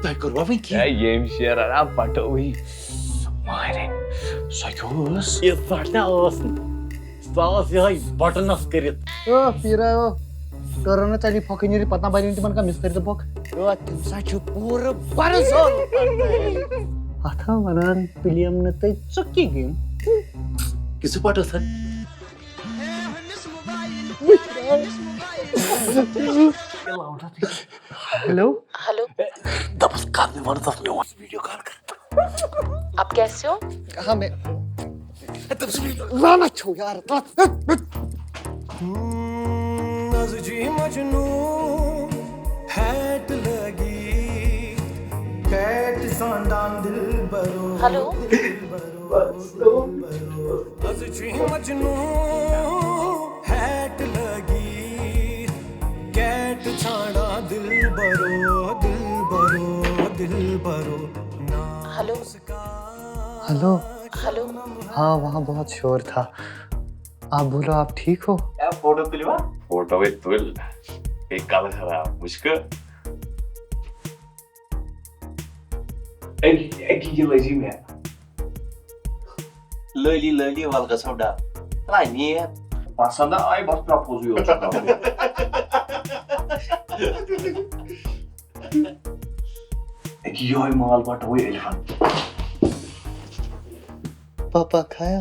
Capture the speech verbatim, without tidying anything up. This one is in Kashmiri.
تۄہہِ کوٚروٕ وۄنۍ ہے کینٛہہ؟ ییٚمۍ شیرن آ پٹوٕے مارے۔ سۄ کیٛاہ ٲس؟ یہِ ژٹنہ ٲس نہٕ، سۄ ٲس یِہوٚے بٹنس کٔرِتھ۔ او پیٖرا او، کٔرٕن نہٕ ژےٚ پھۄکھٕے نیٖرِتھ، پتہٕ ما بنہِ تِمن کانٛہہ مِستٔرۍ تہٕ پھۄکھ؟ یو، تِم سا چھِ پوٗرٕ برزول۔ اتھ ہا ونان پلیم نہٕ تہٕ ژُکی گیم۔ کِژھ پٹھ ٲس؟ ہیلو۔ دپس کر نہٕ ونس میون ویڈیو کال کر۔ आप कैसे हो? ہاں میں لعنت چھو یار۔ از جی مجنو ہیٹ لگی پیٹ سانڈان دل برو ہیلو۔ از جی مجنو ہیٹ لگی کیٹ چھانڈا دل برو دل برو دل برو ہیلو۔ ہیلو۔ ہیلو۔ ہاں، وہاں بہت شور تھا۔ آپ بولو، آپ ٹھیک ہو؟ فوٹو تُلِوا؟ فوٹوے تُل، بیٚیہِ کَلہٕ خراب وٕچھ کہٕ۔ أکی أکی یہِ لٔجی مےٚ۔ لٲلی لٲلی وَلہٕ گژھو ڈَل۔ ترٛاے نیر۔ پسنٛد آے بس پرٛپوزٕے یوت چھُ کَرُن۔ أکی یِہوٚے مال پَٹوٕے عرفان۔ پاپا کھایا؟